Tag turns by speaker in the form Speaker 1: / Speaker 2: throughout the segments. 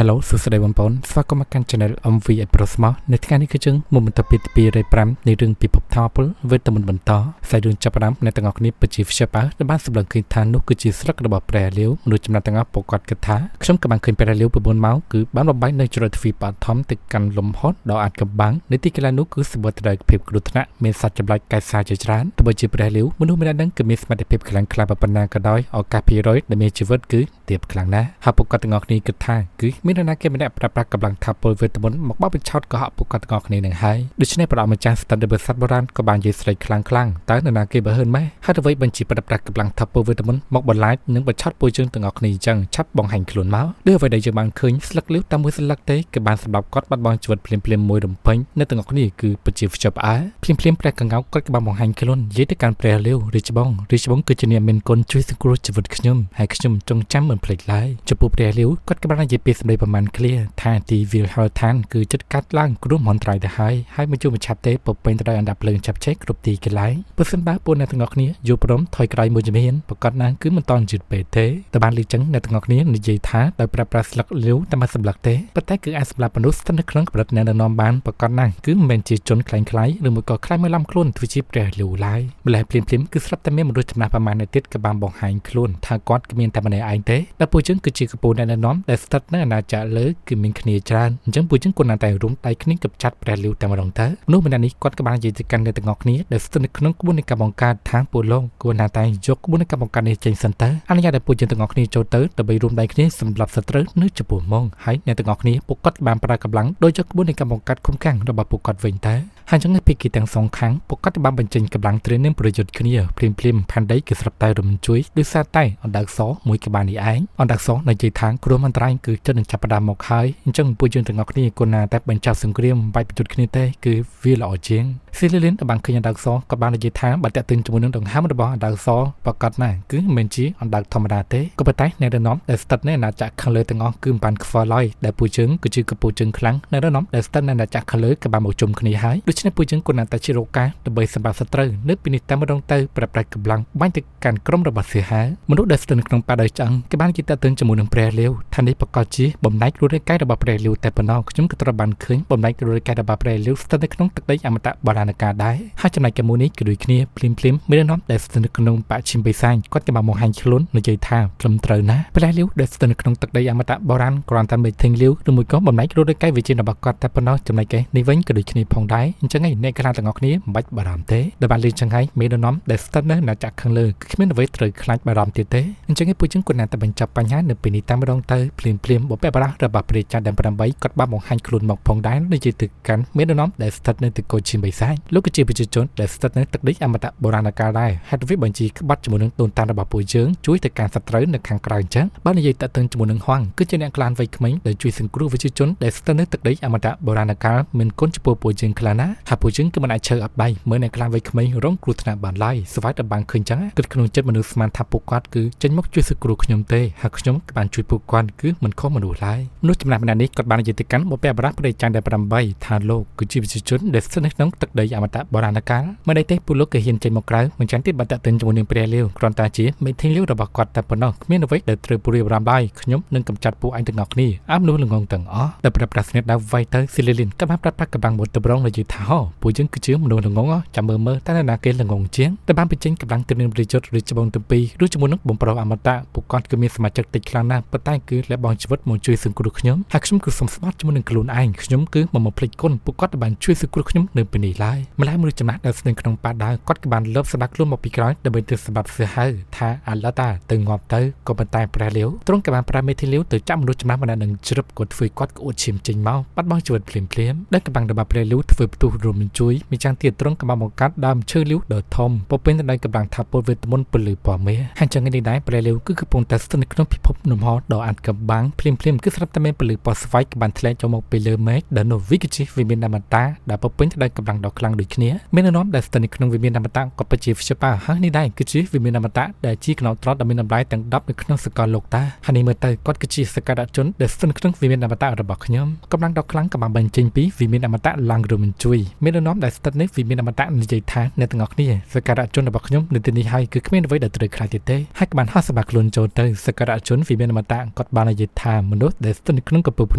Speaker 1: Hello សួស្តីបងប្អូនស្វាគមន៍មកកាន់ Channel MV អេប្រូស្មោះនៅថ្ងៃនេះគឺយើងមកបន្តពីទី205នៃរឿងពិភពថាមពលវេទមន្តបន្តខ្សែរឿងចាប់ផ្ដើមអ្នកទាំងអស់គ្នាពិតជាព្យាបាលដែលបានសម្លឹងឃើញថានោះគឺជាស្លឹករបស់ព្រះលាវមនុស្សចំណាត់ទាំងអស់ពួកគាត់គិតថាខ្ញុំក៏បានឃើញព្រះលាវ9ម៉ោងគឺបានបំបែកនៅច្រកទ្វារបឋមទៅកាន់លំហត់ដ៏អាចកំបាំងនៅទីកន្លែងនោះគឺសម្បូរទៅដោយភាពគ្រោះថ្នាក់មានសត្វចម្លែកកែសាជាច្រើនទោះបីជាព្រះលាវមនុស្សម្នាក់នឹងគឺមានសមត្ថភាពខ្លាំងក្លាប៉ុណ្ណាក៏ដោយឱកាសភាគរយដែលមានជីវិតគឺទាបខ្លាំងណាស់ហើយពួកគាត់ទាំងអស់គ្នាគិតថាគឺមាននរណាគេម្នាក់ប្រើប្រាស់កម្លាំងថាពលវេទមន្តមកបោកបញ្ឆោតកុហកពួកគាត់ទាំងអស់គ្នានឹងហើយដូច្នេះព្រះអង្គម្ចាស់ស្តង់បរិស័ទបុរាណក៏បាននិយាយស្រែកខ្លាំងខ្លាំងតើនរណាគេបើហឺនម៉េះហើយអ្វីបញ្ជាប្រើប្រាស់កម្លាំងថាពលវេទមន្តមកបន្លាចនិងបញ្ឆោតពួកយើងទាំងអស់គ្នាអញ្ចឹងឆាប់បង្ហាញខ្លួនមកដូចអ្វីដែលយើងបានឃើញស្លឹកលៀវតាមមួយស្លឹកទេគឺបានសម្រាប់គាត់បាត់បង់ជីវិតភ្លាមៗមួយរំពេញនៅទាំងអស់គ្នាគឺពិតជាខ្ជិបអើភ្លាមៗព្រះកង្កោកគាត់ក៏បានបង្ហាញខ្លួននិយាយទៅកាន់ព្រះលាវរាជបងរាជបងគឺជាអ្នកមានគុណជួយសង្គ្រោះជីវិតខ្ញុំហើយខ្ញុំចងចាំមិនភ្លេចឡើយចំពោះព្រះលាវគាត់ក៏បាននិយាយពីសម្ដីប្រមាណឃ្លាថាទីវាលហល់ឋានគឺចិត្តកាត់ឡើងគ្រោះមហន្តរាយទៅហើយហើយមកជួបមួយឆាប់ទេពពេញទៅដោយអណ្ដាប់ភ្លើងឆាប់ឆេះគ្រប់ទីកន្លែងបើសិនបើពួកអ្នកទាំងអស់គ្នាយល់ព្រមថយក្រោយមួយជំហានប្រកាសណាស់គឺមិនតន់យឺតពេកទេតែបានលឺចឹងអ្នកទាំងអស់គ្នានិយាយថាដោយប្រើប្រាស់ស្លឹកលាវតែមួយសម្លឹកទេប៉ុន្តែគឺអាចសម្រាប់មនុស្សស្ថិតនៅក្នុងកម្រិតអ្នកណែនាំបានប្រកាសណាស់គឺមិនមែនជាជនក្លែងក្លាយឬមួយក៏ក្លែងមើលឡំខ្លួនធ្វើជាព្រះលាវឡើយម្ល៉េះភ្លាមៗគឺស្រាប់តែមានមនុស្សចំណាស់ប្រមាណអ្នកទៀតក៏បានបង្ហាញខ្លួនថាគាត់គ្មានតែម្នាក់ឯងទេដែលពួកយើងគឺជាកពូលអ្នកណែនាំដែលស្ថិតនៅអាណាចក្រលើគឺមានគ្នាច្រើនអញ្ចឹងពួកយើងគួរណាស់តែរួមដៃគ្នាកម្ចាត់ព្រះលាវតែម្ដងទៅមនុស្សម្នាក់នេះគាត់ក៏បាននិយាយទៅកាន់អ្នកទាំងអស់គ្នាដែលស្ថិតនៅក្នុងក្បួននៃការបង្កើតថាពួកលោកគួរណាស់តែយកក្បួននៃការបង្កើតនេះចេញសិនទៅអនុញ្ញាតឲ្យពួកយើងទាំងអស់គ្នាចូលទៅដើម្បីរួមដៃគ្នាសម្រាប់សត្រូវនៅចំពោះមុខហើយអ្នកទាំងអស់គ្នាពួកគាត់បានប្រើកម្លាំងដោយយកក្បួននៃការបង្កើតឃុំកាំងរបស់ពួកគាត់វិញទៅហើយអញ្ចឹងភាគីទាំងសងខាងពួកគាត់បានបញ្ចេញកម្លាំងត្រៀមនឹងប្រយុទ្ធគ្នាភ្លាមភ្លាមផែនដីគឺស្រាប់តែរំជួយដោយសារតែអណ្ដើកសមួយក្បាលនេះឯងអណ្ដើកសនៅនិយាយថាគ្រោះមហន្តរាយគឺចិត្តនឹងចាប់ផ្ដើមមកហើយអញ្ចឹងពួកយើងទាំងអស់គ្នាគួរណាតែបញ្ចប់សង្គ្រាមបាច់ប្រយុទ្ធគ្នាទេគឺវាល្អជាងស៊ីលីលីនបានឃើញអណ្ដើកសក៏បាននិយាយថាបើតាក់ទងជាមួយនឹងដង្ហើមរបស់អណ្ដើកសប្រកាសណាស់គឺមិនមែនជាអណ្ដើកធម្មតាទេក៏ប៉ុន្តែអ្នកដឹកនាំដែលស្ថិតនៅអាណាចក្រខាងលើទាំងអស់គឺមិនបានខ្វល់ឡើយដែលពួកយើងគឺជាកពូជើងខ្លាំងអ្នកដឹកនាំដែលស្ថិតនៅអាណាចក្រខាងលើក៏បានមកជុំគ្នាហើយដូច្នេះពួកយើងគួរណាស់តែជារកាដើម្បីសម្រាប់សត្រូវនៅពីនេះតែម្ដងទៅប្រប្រាច់កម្លាំងបាញ់ទៅកាន់ក្រុមរបស់សៀហាមនុស្សដែលស្ថិតនៅក្នុងបាដោយឆ្អឹងក៏បានគេតាក់ទងជាមួយនឹងព្រះលាវថានេះប្រកាសជាបំណែករូបរាងកាយរបស់ព្រះលាវតែប៉ុណ្ណោះខ្ញុំក៏ត្រូវបានឃើញបំណែករូបរាងកាយរបស់ព្រះលាវស្ថិតនៅក្នុងទឹកដីអមតៈបុរាណកាលដែរហើយចំណែកកមួយនេះគឺដូចគ្នាភ្លាមភ្លាមមាននាំដែលស្ថិតនៅក្នុងបច្ឆិមបិសាចគាត់ក៏បានបង្ហាញខ្លួននិយាយថាត្រឹមត្រូវណាស់ព្រះលាវដែលស្ថិតនៅក្នុងទឹកដីអមតៈបុរាណគ្រាន់តែមេធិងលាវឬមួយក៏បំណែករូបរាងកាយវិជ្ជារបស់គាត់តែប៉ុណ្ណោះចំណែកឯនេះវិញក៏ដូចគ្នាផងដែរអញ្ចឹងឯងអ្នកខ្លាចទាំងអស់គ្នាមិនបាច់បារម្ភទេដែលបានលឺចឹងហើយមេដឹកនាំដែលស្ថិតនៅអាណាចក្រខាងលើគឺគ្មានអ្វីត្រូវខ្លាចបារម្ភទៀតទេអញ្ចឹងឯងពួកយើងគួរណាស់តែបញ្ចប់បញ្ហានៅពេលនេះតែម្ដងទៅភ្លាមភ្លាមបុព្វបុរសរបស់ព្រះច័ន្ទដែល8គាត់បានបង្ហាញខ្លួនមកផងដែរនិយាយទៅកាន់មេដឹកនាំដែលស្ថិតនៅត្រកូលឈាមបិសាចលោកគឺជាប្រជាជនដែលស្ថិតនៅទឹកដីអមតៈបុរាណកាលដែរហេតុវាបញ្ជីក្បត់ជាមួយនឹងដូនតារបស់ពួកយើងជួយទៅកាន់សត្រូវនៅខាងក្រៅអញ្ចឹងបើនិយាយតទៅជាមួយនឹងហួងគឺជាអ្នកក្លានវ័យក្មេងដែលជួយសង្គ្រោះប្រជាជនដែលស្ថិតនៅទឹកដីអមតៈបុរាណកាលមានគុណចំពោះពួកយើងខ្លាំងណាស់ហើយពួកយើងគឺមិនអាចឈើអត់ដៃមើលអ្នកក្លានវ័យក្មេងរងគ្រោះថ្នាក់បានឡើយស្វែងតែបានឃើញចឹងគិតក្នុងចិត្តមនុស្សស្មានថាពួកគាត់គឺចេញមកជួយសង្គ្រោះខ្ញុំទេហើយខ្ញុំក៏បានជួយពួកគាត់គឺមិនខុសមនុស្សឡើយមនុស្សចំណាស់ម្នាក់នេះគាត់បាននិយាយទៅកាន់បុព្វបុរសព្រះច័ន្ទដែល8ថាលោកគឺជាប្រជាជនដែលស្ថិតនៅក្នុងទឹកដីអមតៈបុរាណកាលមិនអីទេពួកលោកក៏ហ៊ានចេញមកក្រៅមិនចាំទៀតបានតាក់ទិនជាមួយនឹងព្រះលាវគ្រាន់តែជាមេធិងលាវរបស់គាត់តែប៉ុណ្ណោះគ្មានអ្វីដែលត្រូវព្រួយបារម្ភឡើយខ្ញុំនឹងកម្ចាត់ពួកឯងទាំងអស់គ្នាអើមនុស្សល្ងងទាំងអស់ដែលប្រើប្រាស់ស្នេហ៍ដៅវាយទៅស៊ីលីលីនក៏បានប្រើប្រាស់កម្លាំងមួយតម្រងនិយាយថាហោពួកយើងគឺជាមនុស្សល្ងងចាំមើលមើលតើណាគេល្ងងជាងតែបានបញ្ចេញកម្លាំងទៅនឹងប្រជាជនឬច្បងទាំងពីរឬជាមួយនឹងបំប្រុសអមតៈពួកគាត់គឺមានសមាជិកតិចខ្លាំងណាស់ប៉ុន្តែគឺលះបង់ជីវិតមកជួយសង្គ្រោះខ្ញុំហើយខ្ញុំគឺសុំស្បត់ជាមួយនឹងខ្លួនឯងខ្ញុំគឺមិនមកភ្លេចគុណពួកគាត់បានជួយសង្គ្រោះខ្ញុំនៅពេលនេះឡើយម្ល៉េះមនុស្សចំណាស់ដែលស្នឹងក្នុងប៉ាដាវគាត់ក៏បានលើបសម្រាប់ខ្លួនមកពីក្រោយដើម្បីទៅសម្រាប់សឿហៅថាអាឡតាទៅងាប់ទៅក៏ប៉ុន្តែព្រះលាវទ្រង់ក៏បានប្រើមេធីលាវទៅចាប់មនុស្សចំណាស់ម្នាក់នឹងជ្រឹបក៏ធ្វើគាត់ក្អួតឈាមចេញមកបាត់បង់ជីវិតភ្លាមភ្លាមដែលកម្លាំងរបស់ព្រះលាវធ្វើផ្ទុះរំជួយម្យ៉ាងទៀតទ្រង់ក៏បានបង្កាត់ដើមឈើលាវដ៏ធំពពេញទៅដោយកម្លាំងថាពលវេទមន្តពលឺពណ៌មាសហើយចឹងនេះដែរព្រះលាវគឺកំពុងតែស្ថិតនៅក្នុងពិភពនំហដ៏អាចកំបាំងភ្លាមភ្លាមគឺស្រាប់តែមានពលឺពណ៌ស្វែកបានធ្លាក់ចូលមកពីលើមេឃដែលនោះវិកជាវិមានអមតៈដែលពពេញទៅដោយកម្លាំងដ៏ខ្លាំងដូចគ្នាមាននាំដែលស្ថិតនៅក្នុងវិមានអមតៈក៏ពិតជាព្យាបាលហើយនេះដែរគឺជាវិមានអមតៈដែលជាកណោត្រដ៏មានតម្លៃទាំង10នៅក្នុងសកលលោកតាហើយនេះមើលទៅគាត់គឺជាសក្តាជនដែលស្ថិតនៅក្នុងវិមានអមតៈរបស់ខ្ញុំកម្លាំងដ៏ខ្លាំងក៏បានបញ្ចេញពីវិមានអមតៈឡើងរំជួយ មានដំណំដែលស្ថិតនេះវិមានអមតៈនិយាយថាអ្នកទាំងអស់គ្នាសក្ការៈជនរបស់ខ្ញុំនៅទីនេះហើយគឺគ្មានអ្វីដែលត្រូវខ្លាចទៀតទេហើយក៏បានហោះសម្រាប់ខ្លួនចូលទៅសក្ការៈជនវិមានអមតៈគាត់បាននិយាយថាមនុស្សដែលស្ថិតនៅក្នុងកំពូលភ្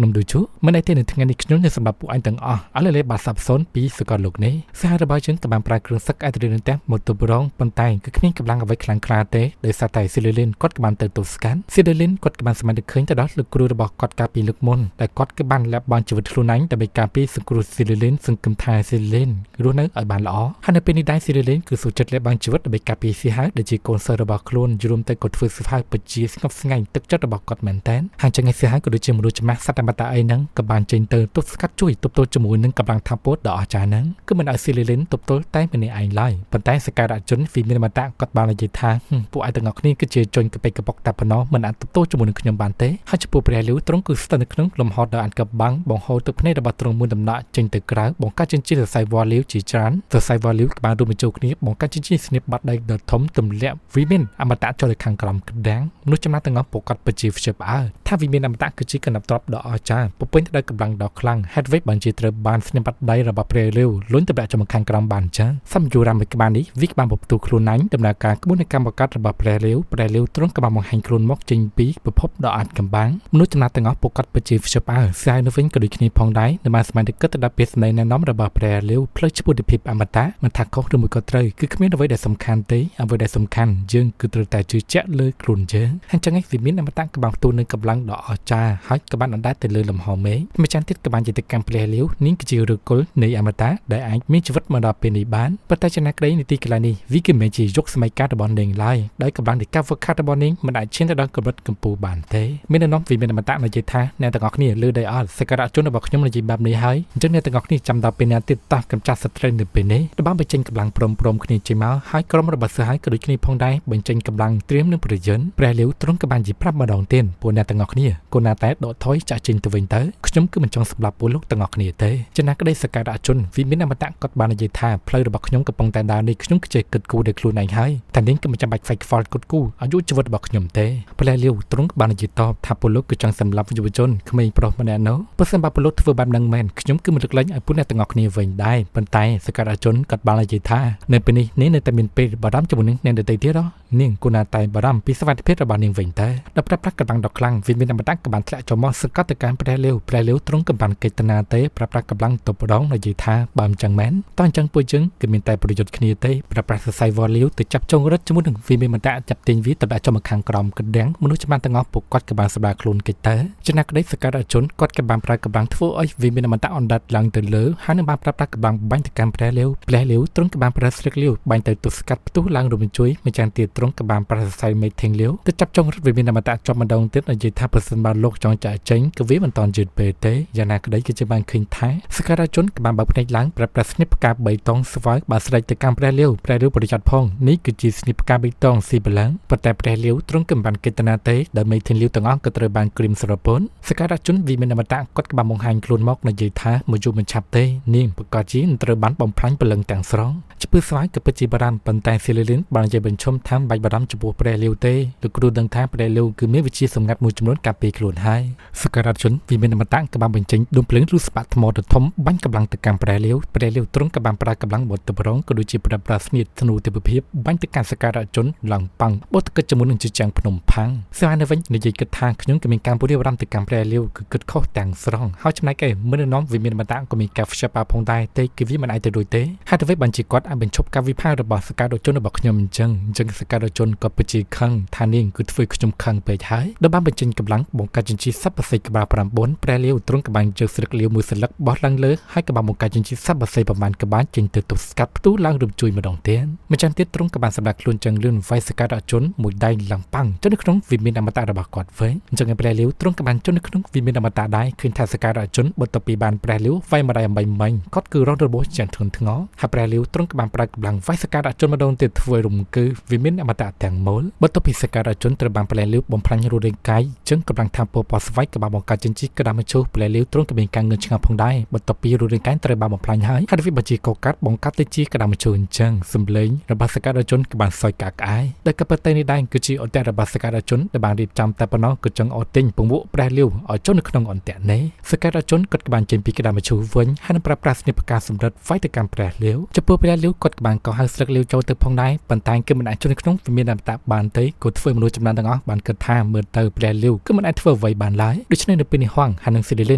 Speaker 1: នំដូចជមិនអីទេនៅថ្ងៃនេះខ្ញុំនឹងសម្រាប់ពួកឯងទាំងអស់ឲ្យលេបាសាបសូន្យពីសកលលោកនេះសហរបស់យើងក៏បានប្រើគ្រឿងសឹកអេតរីនឹងមកទប់រងប៉ុន្តែគឺគ្មានកម្លាំងអ្វីខ្លាំងក្លាទេដោយសារតែស៊ីលីលីនគាត់ក៏បានទៅទប់ស្កាត់ស៊ីលីលីនគាត់ក៏បានសមត្ថឃើញទៅដល់លោកគ្រូរបស់គាត់កាលពីលើកមុនតែគាត់ក៏បានលះបង់ជីវិតខ្លួនឯងដើម្បីការពារសង្គ្រោះស៊ីលីលីនសង្ឃឹមថាស៊ីលីលីនរស់នៅឲ្យបានល្អហើយនៅពេលនេះដែរស៊ីលីលីនគឺសុខចិត្តលះបង់ជីវិតដើម្បីការពារស៊ីហៅដែលជាកូនសិស្សរបស់ខ្លួនយល់ទៅក៏ធ្វើស៊ីហៅពជាស្ងប់ស្ងាញ់ទឹកចិត្តរបស់គាត់មែនតើហើយចឹងឯស៊ីហៅក៏ដូចជាមនុស្សចំណាស់សត្វអមតៈអីហ្នឹងក៏បានចេញទៅទប់ស្កាត់ជួយទប់ទល់ជាមួយនឹងកម្លាំងថាពតដ៏អស្ចារ្យហ្នឹងគឺមិនឲ្យស៊ីលីលីនទប់ទល់តែម្នាក់ឯងឡើយប៉ុន្តែសក្ការៈជនវិមានមតៈគាត់បាននិយាយថាពួកឯងទាំងអស់គ្នាគឺជាជនកបិកកបុកតែប៉ុណ្ណោះមិនអាចទប់ទល់ជាមួយនឹងខ្ញុំបានទេហើយចំពោះព្រះលាវទ្រង់គឺស្ថិតនៅក្នុងលំហដ៏អានកបាំងបង្ហូរទឹកភ្នែករបស់ទ្រង់មួយដំណក់ចេញទៅក្រៅបង្កើតជាសរសៃវ៉ាលាវជាច្រើនសរសៃវ៉ាលាវក៏បានរួមបញ្ចូលគ្នាបង្កើតជាស្នៀបបាត់ដីដ៏ធំទម្លាក់វិមានអមតៈចូលទៅខាងក្រោមក្តាំងនោះចំណាស់ទាំងអស់ពួកគាត់ពជាព្យាផ្អើលថាវិមានអមតៈគឺជាកណ្ដាប់ទ្រព្យដ៏អស្ចារ្យពុពេញទៅដោយកម្លាំងដ៏ខ្លាំងហេតុអ្វីបានជាត្រូវបានស្នៀបបាត់ដីរបស់ព្រះលាវលុញទម្លាក់ចូលខាងក្រោមបានចឹងសំយូរ៉ាមួយក្បាលនេះវាក្បាលបផ្ទុះខ្លួនឯងដំណើរការក្បួននៃកម្មកាត់របស់ព្រះលាវព្រះលាវទ្រង់ក្បាលបង្ហាញខ្លួនមកចេញពីពិភពដ៏អាចកំបាំងមនុស្សចំណាស់ទាំងអស់ពួកគាត់ពជាព្យាផ្អើលស្រាយនៅវិញក៏ដូចគ្នាផងដែរនៅបានស្មានតែគិតទៅដល់ពាក្យសម្ដីណែនាំរបស់ព្រះលាវផ្លូវឆ្ពោះទៅភាពអមតៈមិនថាខុសឬមួយក៏ត្រូវគឺគ្មានអ្វីដែលសំខាន់ទេអ្វីដែលសំខាន់យើងគឺត្រូវតែជឿជាក់លើខ្លួនយើងហើយចឹងឯងវិមានអមតៈក៏បានផ្ទុះនឹងកម្លាំងដ៏អស្ចារ្យហើយក៏បានអណ្ដែតទៅលើលំហមេឃម្ចាស់ទៀតក៏បានជាទៅកម្មព្រះលាវនាងគឺជាឫគល់នៃអមតៈដែលអាចមានជីវិតមកដល់ពេលនេះបានប៉ុន្តែចំណាក់ក្តីនីតិកន្លែងនេះវាគឺមិនជាយុគសម័យកាលរបស់នាងឡើយដោយកម្លាំងនៃការហ្វឹកហាត់របស់នាងមិនអាចឈានទៅដល់កម្រិតកម្ពស់បានទេមានដំណំវិមានអមតៈនិយាយថាអ្នកទាំងអស់គ្នាលើដីអត់សក្ការៈជនរបស់ខ្ញុំនិយាយបែបនេះហើយអញ្ចឹងអ្នកទាំងអស់គ្នាចាំដល់ពេលណាទៀតតោះកម្ចាត់សត្រូវនៅពេលនេះដែលបានបញ្ចេញកម្លាំងព្រមគ្នាចេញមកហើយក្រុមរបស់សិស្សហើយក៏ដូចគ្នាផងដែរបញ្ចេញកម្លាំងត្រៀមនឹងប្រយ័នព្រះលាវទ្រង់ក៏បាននិយាយប្រាប់ម្ដងទៀតពួកអ្នកទាំងអស់គ្នាគួរណាតែដកថយចាក់ចេញទៅវិញទៅខ្ញុំគឺមិនចង់សម្លាប់ពួកលោកទាំងអស់គ្នាទេចំណាក់ក្តីសក្ការៈជនវិមានអមតៈគាត់បាននិយាយថាផ្លូវរបស់ខ្ញុំកំពុងតែដើរនេះខ្ញុំខ្ជិលគិតគូរដោយខ្លួនឯងហើយតែនាងក៏មិនចាំបាច់ខ្វាយខ្វល់គត់គូអាយុជីវិតរបស់ខ្ញុំទេព្រះលាវទ្រង់បាននិយាយតបថាពលលោកគឺចង់សម្លាប់យុវជនក្មេងប្រុសម្នាក់នោះបើសិនបើពលលោកធ្វើបែបហ្នឹងមែនខ្ញុំគឺមិនលើកលែងឲ្យពួកអ្នកទាំងអស់គ្នាវិញដែរប៉ុន្តែសក្ការៈជនគាត់បាននិយាយថានៅពេលនេះនាងនៅតែមានពេលបារម្ភជាមួយនឹងអ្នកដទៃទៀតនាងគួរណាតែបារម្ភពីសុវត្ថិភាពរបស់នាងវិញតែដល់ប្រើប្រាស់កម្លាំងដ៏ខ្លាំងវិមានអមតៈក៏បានធ្លាក់ចូលមកសង្កត់ទៅកាន់ព្រះលាវព្រះលាវទ្រង់ក៏បានកិច្ចនាទេប្រើប្រាស់កម្លាំងទប់រងនិយាយថាបើមិនចឹងមែនតោះអញ្ចឹងពួកយើងគឺមានតែប្រយុទ្ធគ្នាទេប្រើប្រាស់សរសៃវ៉ាលាវទៅចាប់ចុងរត់ជាមួយនឹងវិមានអមតៈចាប់ទាញវាទៅដាក់ចូលមកខាងក្រោមក្តាំងមនុស្សច្បាស់ទាំងអស់ពួកគាត់ក៏បានសម្ដាខ្លួនកិច្ចទៅចំណាក់ក្តីសក្ការៈជនគាត់ក៏បានប្រើកម្លាំងធ្វើឲ្យវិមានអមតៈអណ្ដែតឡើងទៅលើហើយនឹងបានប្រើប្រាស់កម្លាំងបាញ់ទៅកាន់ព្រះលាវព្រះលាវទ្រង់ក៏បានប្រើស្លឹកលាវបាញ់ទៅទប់ស្កាត់ផ្ទុះឡើងរំជួយម្ចាស់ទៀតទ្រង់ក៏បានប្រើសរសៃមេធៀងលាវទៅចាប់ចុងរត់វិមានអមតៈជាប់ម្ដងទៀតនិយាយថាប្រសិនបើលោកចង់ចាក់ចេញក៏វាមិនតាន់យឺតពេកទេយ៉ាងណាក្តីគឺជាបានឃើញថាសក្ការៈជនក៏បានបើកភ្នែកឡើងប្រើប្រាស់ស្នៀបផ្កាបីតងស្វាយបានស្រែកទៅកាន់ព្រះលាវព្រះលាវប្រយ័ត្នផងនេះគឺជាស្នៀបផ្កាបីតងស៊ីបលាំងប៉ុន្តែព្រះលាវទ្រង់ក៏មិនបានកិត្តនាទេដោយមេធានលាវទាំងអស់ក៏ត្រូវបានក្រៀមស្រពន់សក្ការៈជនវិមានអមតៈគាត់ក៏បានបង្ហាញខ្លួនមកនិយាយថាមកយូរមិនឆាប់ទេនាងប្រកាសជានឹងត្រូវបានបំផ្លាញព្រលឹងទាំងស្រុងជពើស្វាយក៏ពិតជាបារម្ភប៉ុន្តែស៊ីលីលីនបាននិយាយបញ្ឈុំថាមិនបាច់បារម្ភចំពោះព្រះលាវទេលោកគ្រូដឹងថាព្រះលាវគឺមានវិជាសម្ងាត់មួយចំនួនការពារខ្លួនហើយសក្ការៈជនវិមានអមតៈក៏បានបញ្ចេញដួងភ្លើងឬស្បាក់ថ្មដ៏ធំបាញ់កម្លាំងទៅកាន់ព្រះលាវព្រះលាវទ្រង់ក៏បានប្រើកម្លាំងបត់ទៅប្រងក៏ដូចជាប្រើប្រាស់ស្នៀតធ្នូទេពភាពបាញ់ទៅកាន់សក្ការៈជនឡើងប៉ាំងបត់គិតជាមួយនឹងជាចាំងភ្នំផាំងស្វាយនៅវិញនិយាយគិតថាខ្ញុំក៏មានការពុរិយបារម្ភទៅកាន់ព្រះលាវគឺគិតខុសទាំងស្រុងហើយចំណែកឯមិននាំវិមានអមតៈក៏មានការខ្ជិលប៉ាផងដែរទេគឺវាមិនអាចទៅរួចទេហេតុអ្វីបានជាគាត់អាចបញ្ឈប់ការវិភាគរបស់សក្ការជនរបស់ខ្ញុំអញ្ចឹងសក្ការជនក៏ពិតជាខឹងថានាងគឺធ្វើខ្ញុំខឹងពេកហើយដល់បានបញ្ចេញកម្លាំងបង្កើតជញ្ជីសត្វបសិក្បាល9ព្រះលាវទ្រង់ក៏បានជើស្លឹកលាវមួយស្លឹកបោះឡើងលើហើយក៏បានបង្កើតជញ្ជីសត្វបសិប្រមាណក្បាលចេញទៅទប់ស្កាត់ផ្ទុះឡើងរំជួយម្ដងទៀតម្ចាស់ទៀតទ្រង់ក៏បានសម្រាប់ខ្លួនចឹងលឿនវាយសក្ការជនមួយដៃឡើងប៉ាំងចុះនៅក្នុងវិមានអមតៈរបស់គាត់វិញអញ្ចឹងព្រះលាវទ្រង់ក៏បានចុះនៅក្នុងវិមានអមតៈដែរឃើញថាសក្ការជនបន្ទាប់ពីបានព្រះលាវវាយម្ដាយអំបីមិញគាត់គឺរងរបួសយ៉ាងធ្ងន់ធ្ងរហើយព្រះលាវទ្រង់ក៏បានប្រើកម្លាំងវាយសក្ការជនម្ដងទៀតធ្វើរំគឺវិមានអមតៈទាំងមូលបន្ទាប់ពីសក្ការជនត្រូវបានព្រះលាវបំផ្លាញរូបរាងកាយចឹងកម្លាំងថាមពលពណ៌ស្វ័យក៏បានបង្កើតជញ្ជីក្តារមឈូសព្រះលាវទ្រង់ក៏មានការងឿងឆ្ងល់ផងដែរបន្ទាប់ពីរូបរាងកាយត្រូវបានបំផ្លាញហើយហើយវាបញ្ជាកកាត់បង្កើតទៅជាក្តារមឈូសអញ្ចឹងសម្លេងរបស់សក្ការជនក៏បានសោយកាក្អាយដែលក៏ប៉ុន្តែនេះដែរគឺជាអន្ទាក់របស់សក្ការជនដែលបានរៀបចំតែប៉ុណ្ណោះក៏ចង់អត់ទិញពង្វក់ព្រះលាវឲ្យចូលនៅក្នុងអន្ទាក់នេះសក្ការជនគាត់ក៏បានចេញពីក្តារមឈូសវិញហើយនឹងប្រើប្រាស់ ប្រាស់ស្និបការសម្រិតវាយទៅកាន់ព្រះលាវចំពោះព្រះលាវគាត់ក៏បានកោះហៅស្លឹកលាវចូលទៅផងដែរប៉ុន្តែគឺមិនអាចចូលក្នុងវិមានអមតៈបានទេក៏ធ្វើមនុស្សចំណានទាំងអស់បានគិតថាមើលទៅព្រះលាវគឺមិនអាចធ្វើអ្វីបានឡើយដូច្នេះនៅពេលនេះហួងហើយនិងស៊ីលីលិ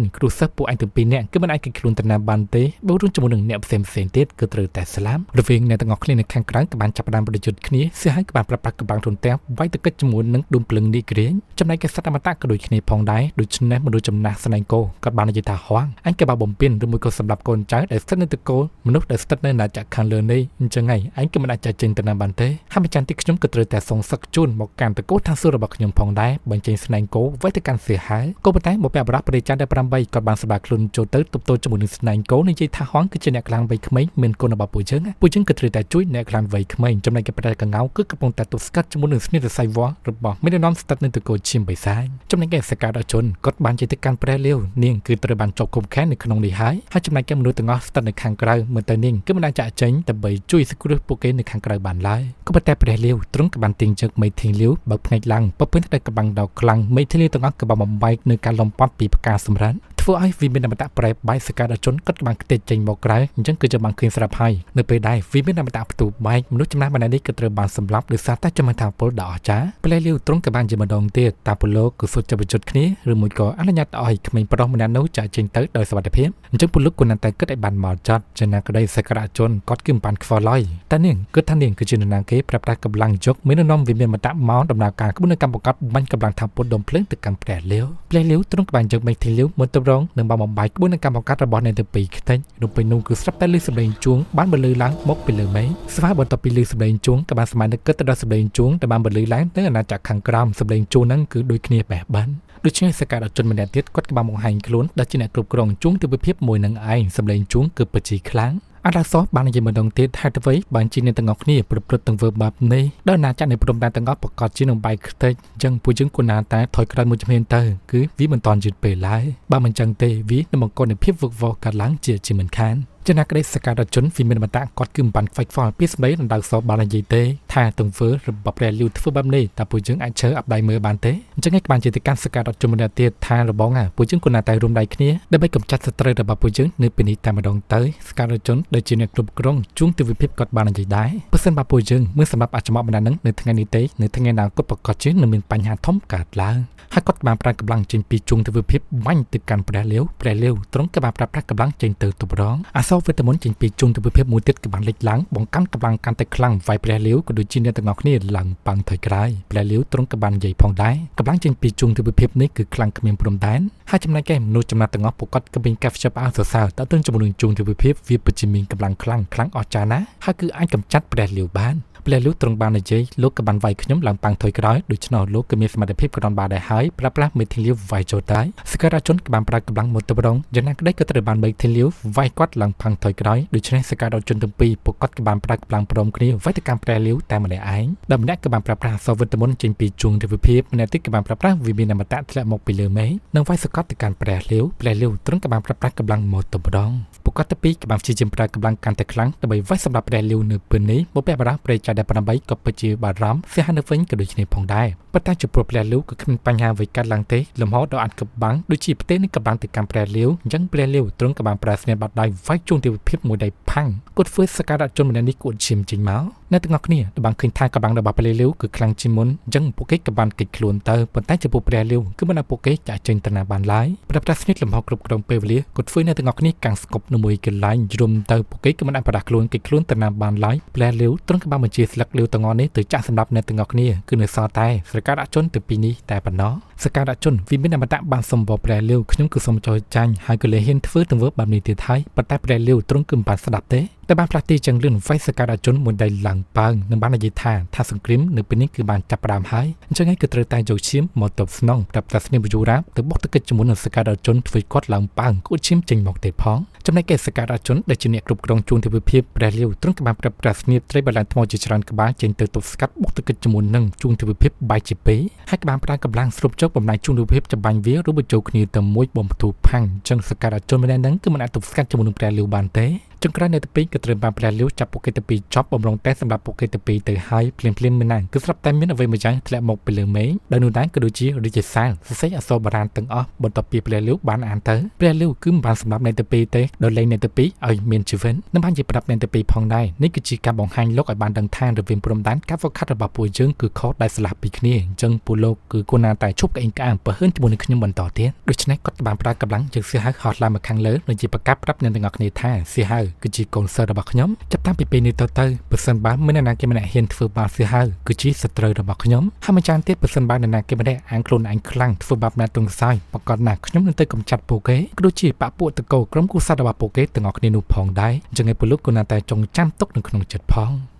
Speaker 1: នគ្រូសិស្សពួកឯងទាំងពីរនាក់គឺមិនអាចគេចខ្លួនទៅណាបានទេបើរួមជាមួយនឹងអ្នកផ្សេងផ្សេងទៀតគឺត្រូវតែស្លាប់រវាងអ្នកទាំងអស់គ្នានៅខាងក្រៅក៏បានចាប់ផ្ដើមប្រយុទ្ធគ្នាសៀហើយក៏បានប្រប្រាស់កម្លាំងរន្ទះវាយទៅកិច្ចជាមួយនឹងដួងភ្លឹងនេះគ្រាងចំណែកកសត្វអមតៈក៏ដូចគ្នាផងដែរដូច្នេះមនុស្សចំណាស់ស្នែងគោគាត់បាននិយាយថាហួងអញក៏បានបំពេញឬមួយក៏សម្រាប់កូនចៅដែលស្ថិតនៅតកូលមនុស្សដែលស្ថិតនៅអាណាចក្រខាងលើនេះអញ្ចឹងហើយឯងក៏មិនអាចចាចេញទៅណាបានទេហើយម្ចាស់ទីខ្ញុំក៏ត្រូវតែសងសឹកជូនមកកាន់តកូលឋានសួគ៌របស់ខ្ញុំផងដែរបញ្ចេញស្នែងគោវាយទៅកាន់សៀហើយក៏ប៉ុន្តែមកពាក់បរោះព្រះច័ន្ទ18គាត់បានសម្រាប់ខ្លួនចូលទៅទប់ទល់ជាមួយនឹងស្នែងគោនិយាយថាហួងគឺជាអ្នកខ្លាំងវ័យក្មេងមានកូនរបស់ពួកយើងពួកយើងក៏ត្រូវតែជួយអ្នកខ្លាំងវ័យក្មេងចំណែកប្រែកងៅគឺកំពុងតែទប់ស្កាត់ជាមួយនឹងស្នៀតរស័យវ៉របស់មេដឹកនាំស្ថិតនៅតកូលឈាមបិសាចចំណែកឯសកាដល់ជនគាត់បានជិះទៅកាន់ព្រះលាវនាងគឺត្រូវបានជាប់ឃុំឃាំងនៅក្នុងនេះហើយហើយចំណែកឯមនុស្សទាំងអស់ស្ថិតនៅខាងក្រៅមើលទៅនាងគឺមិនអាចចាក់ចេញដើម្បីជួយសង្គ្រោះពួកគេនៅខាងក្រៅបានឡើយក៏ប៉ុន្តែព្រះលាវទ្រង់ក៏បានទាញជើងមេធីលាវបើកភ្នែកឡើងពពេញទៅកម្លាំងដ៏ខ្លាំងមេធីលាវទាំងអស់ក៏បានបំបែកនៅការលំប៉ត់ពីផ្កាសម្រាប់ធ្វើឲ្យវិមានអមតៈប្រែបែកសកាដល់ជនគាត់បានខ្ទេចចេញមកក្រៅអញ្ចឹងគឺจะបានឃើញស្រាប់ហើយនៅពេលដែលវិមានអមតៈផ្ទុះបែកមនុស្សចំណាស់ម្នាក់នេះក៏ត្រូវបានសម្លាប់ដោយសារតែចំថាពលដ៏អស្ចារ្យព្រះលាវទ្រង់ក៏បានជាម្ដងទៀតតាពលលោកគឺសុទ្ធចិត្តប្រយុទ្ធគ្នាឬមួយក៏អនុញ្ញាតឲ្យក្មេងប្រុសម្នាក់នោះចាកចេញទៅដោយសុវត្ថិភាពអញ្ចឹងពលលោកគួរណាស់តែគិតឲ្យបានមកចត់ចំណាក្តីសក្តាជនគាត់គឺមិនបានខ្វល់ឡើយតែនាងគិតថានាងគឺជានរណាគេប្រាប់ថាកម្លាំងយកមាននំវិមានមតៈមកដំណើរការក្បួនកម្មបង្កប់បាញ់កម្លាំងថាពុតដុំភ្លើងទៅកាន់ព្រះលាវព្រះលាវទ្រង់ក៏បានយកមេឃធីលាវមកទៅរងនឹងបានបំបែកក្បួនកម្មបង្កាត់របស់អ្នកទាំងពីរខ្ទេចរំពេញនោះគឺស្រាប់តែលឺសម្លេងជួងបានបន្លឺឡើងមកពីលើមេឃស្វាបន្ទាប់ពីលឺសម្លេងជួងក៏បានស្មាននឹកគិតទៅដល់សម្លេងជួងដែលបានបន្លឺឡើងទៅអាណាចក្រខាងក្រោមសម្លេងជួងហ្នឹងគឺដូចគ្នាបេះបានដូច្នេះសកាជនម្នាក់ទៀតគាត់ក៏បានបង្ហាញខ្លួនដែលជាអ្នកគ្រប់គ្រងជួងទិវភាពមួយនឹងឯងសម្លេងជួងគឺពិតជាខ្លាំងអរសបាននិយាយម្ដងទៀតហេតុអ្វីបានជាអ្នកទាំងអស់គ្នាប្រព្រឹត្តទង្វើបាបនេះដល់ណាចាក់នៃព្រំដែនទាំងអស់ប្រកាសជានឹងបែកខ្ទេចអញ្ចឹងពួកយើងគួរណាតែថយក្រោយមួយជំហានទៅគឺវាមិនតាន់យឺតពេលឡើយបើមិនចឹងទេវានឹងបង្កនូវភាពវឹកវរកើតឡើងជាមិនខានចំណាក្តីសកាជនវិមានមតៈគាត់គឺមិនបានខ្វាយខ្វល់ពីសម្ដីរណ្ដៅសបាននិយាយទេថាទង្វើរបស់ព្រះលាវធ្វើបែបនេះតើពួកយើងអាចឈើអាប់ដៃមើលបានទេអញ្ចឹងឯងបានជាទៅកាន់សកាជនម្នាក់ទៀតថារបងពួកយើងគួរណាតែរួមដៃគ្នាដើម្បីកម្ចាត់សត្រូវរបស់ពួកយើងនៅពេលនេះតែម្ដងទៅសកាជនដែលជាអ្នកគ្រប់គ្រងជួងទិវភាពគាត់បាននិយាយដែរបើសិនបើពួកយើងមិនសម្រាប់អាចមកម្នាក់នឹងនៅថ្ងៃនេះទេនៅថ្ងៃអនាគតប្រកាសជានឹងមានបញ្ហាធំកើតឡើងហើយគាត់បានប្រើកម្លាំងចេញពីជួងទិវភាពបាញ់ទៅកាន់ព្រះលាវព្រះលាវទ្រង់ក៏បានប្រើប្រាស់កម្លាំងចេញទៅទប់រងអសវេទមន្តចេញពីជួងទិវភាពមួយទៀតក៏បានលេចឡើងបង្កើនកម្លាំងកាន់តែខ្លាំងវាយព្រះលាវក៏ដូចជាអ្នកទាំងអស់គ្នាឡើងប៉ាំងថយក្រោយព្រះលាវទ្រង់ក៏បាននិយាយផងដែរកម្លាំងចេញពីជួងទិវភាពនេះគឺខ្លាំងគ្មានព្រំដែនហើយចំណែកឯមនុស្សចំណាស់ទាំងអស់ពួកគាត់ក៏មានការភ្ជាប់អើសរសើរតើទៅជាមួយនឹងជួងទិវភាពវាពិតជាមានកម្លាំងខ្លាំងខ្លាំងអស្ចារ្យណាស់ហើយគឺអាចកម្ចាត់ព្រះលាវបានព្រះលាវទ្រង់បាននិយាយលោកក៏បានវាយខ្ញុំឡើងប៉ាំងថយក្រោយដូច្នោះលោកក៏មានសមត្ថភាពក្រនបានដែរហើយប្រើប្រាស់មេធាលាវវាយចូលតែសក្តាជនក៏បានប្រើកម្លាំងមកទៅរងយ៉ាងណាក្តីក៏ត្រូវបានមេធាលាវវាយគាត់ឡើងផាំងថយក្រោយដូច្នេះសក្តាជនទាំងពីរពួកគាត់ក៏បានប្រើកម្លាំងព្រមគ្នាវាយទៅកាន់ព្រះលាវតែម្នាក់ឯងដែលម្នាក់ក៏បានប្រើប្រាស់អសវេទមន្តចេញពីជួងទេវភាពម្នាក់ទៀតក៏បានប្រើប្រាស់វិមានអមតៈធ្លាក់មកពីលើមេឃនិងវាយសកត់ទៅកាន់ព្រះលាវព្រះលាវទ្រង់ក៏បានប្រើប្រាស់កម្លាំងមកទៅរងពួកគាត់ទាំងពីរក៏បានព្យាយាមប្រើកម្លាំងកាន់តែខ្លាំងដើម្បីវាយសម្រាប់ព្រះលាវនៅពេលនេះមកពាក់បារះព្រះចៅដែល8ក៏ពិតជាបារម្ភសះនៅវិញក៏ដូចគ្នាផងដែរប៉ុន្តែចំពោះព្រះលាវក៏គ្មានបញ្ហាអ្វីកើតឡើងទេលំហដ៏អាចកំបាំងដូចជាផ្ទះនឹងកំបាំងទៅកាន់ព្រះលាវអញ្ចឹងព្រះលាវទ្រង់ក៏បានប្រើស្នាបាត់ដៃវាយជួងទេវភាពមួយដៃផាំងគាត់ធ្វើសក្ការៈជនម្នាក់នេះគួតឈាមចេញមកអ្នកទាំងអស់គ្នាបានឃើញថាកម្លាំងរបស់ព្រះលាវគឺខ្លាំងជាងមុនអញ្ចឹងពួកគេក៏បានគេចខ្លួនទៅប៉ុន្តែចំពោះព្រះលាវគឺមិនឲ្យពួកគេចាក់ចេញទៅណាបានឡើយប្រប្រាស់ស្និទ្ធលំហគ្រប់គ្រងពេលវេលាគាត់ធ្វើអ្នកទាំងអស់គ្នាកាំងស្គប់នៅមួយកន្លែងយំទៅពួកគេក៏មិនអាចប្រដាស់ខ្លួនគេចខ្លួនទៅណាបានឡើយព្រះលាវទ្រង់ក៏បានបញ្ជាស្លឹកលាវទាំងអស់នេះទៅចាក់សម្រាប់អ្នកទាំងអស់គ្នាគឺនៅសល់តែស្រកាជនទៅពីនេះតែប៉ុណ្ណោះសកាជនវិមានអមតៈបានសំបព្រះលាវខ្ញុំគឺសូមចោលចាញ់ហើយក៏លេហ៊ានធ្វើទង្វើបែបនេះទៀតហើយប៉ុន្តែព្រះលាវទ្រង់គឺមិនបានស្ដាប់ទេតែបានផ្លាស់ទីចឹងលឿនវាយសកាជនមួយដៃឡើងប៉ើងនិងបាននិយាយថាសង្គ្រាមនៅពេលនេះគឺបានចាប់ផ្ដើមហើយអញ្ចឹងហើយគឺត្រូវតែយកឈាមមកតបស្នងប្រាប់តាស្នីមយូរ៉ាទៅបុកទៅកិច្ចជាមួយនឹងសកាជនធ្វើគាត់ឡើងប៉ើងគួតឈាមចេញមកទេផងចំណែកឯសកាជនដែលជាអ្នកគ្រប់គ្រងជួងទិវភាពព្រះលាវទ្រង់ក៏បានប្រាប់ប្រាស្នីត្រីបលាំងថ្មជាច្រើនក្បាលចេញទៅទប់ស្កាត់បុកទៅកិច្ចជាមួយនឹងជួងទិវភាពបែកជាពីរហើយក៏បានប្រើកម្លាំងស្រូបចុកបំណែកជួងទិវភាពចម្បាញ់វារួចបញ្ចូលគ្នាទៅមួយបំផ្ទុះផាំងអញ្ចឹងសកាជនម្នាក់ហ្នឹងគឺមិនអាចទប់ស្កាត់ជាមួយនឹងព្រះលាវបានទេ ចុងក្រោយនៅទីពីរក៏ត្រូវបានព្រះលាវចាប់ពួកគេទៅពីរចប់បំរុងតែសម្រាប់ពួកគេទៅពីរទៅហើយភ្លាមភ្លាមមានណាគឺស្រាប់តែមានអ្វីមួយយ៉ាងធ្លាក់មកពីលើមេឃដោយនោះដែរក៏ដូចជារាជសារសរសេរអក្សរបុរាណទាំងអស់បន្ទាប់ពីព្រះលាវបានអានទៅព្រះលាវគឺមិនបានសម្រាប់នៅទីពីរទេដោយលែងនៅទីពីរឲ្យមានជីវិតនិងបានជាប្រាប់នៅទីពីរផងដែរនេះគឺជាការបង្ហាញលោកឲ្យបានដឹងថារវាងព្រំដែនការហ្វឹកហាត់របស់ពួកយើងគឺខុសដែលឆ្លាស់ពីគ្នាអញ្ចឹងពួកលោកគឺគួរណាតែឈប់ក្អេងក្អាងប្រហិនជាមួយនឹងខ្ញុំបន្តទៀតដូច្នេះគាត់បានប្រើកម្លាំងជើងសៀហៅហោះឡើងមកខាងលើនិងជាប្រកាសប្រាប់អ្នកទាំងអស់គ្នាថាសៀហៅគឺជាកូនសិស្សរបស់ខ្ញុំចាប់តាំងពីពេលនេះទៅទៅប្រសិនបើមានអ្នកណាគេម្នាក់ហ៊ានធ្វើបាបសៀហៅគឺជាសត្រូវរបស់ខ្ញុំហើយម្ចាស់ទៀតប្រសិនបើអ្នកណាគេម្នាក់អាងខ្លួនឯងខ្លាំងធ្វើបាបអ្នកទងខ្សោយប្រកាសណាស់ខ្ញុំនឹងទៅកម្ចាត់ពួកគេក៏ដូចជាបពពួកតកោក្រុមគូស័តរបស់ពួកគេទាំងអស់គ្នានោះផងដែរអញ្ចឹងឯពួកលោកគួរណាតែចងចាំទុកនៅក្នុងចិត្តផង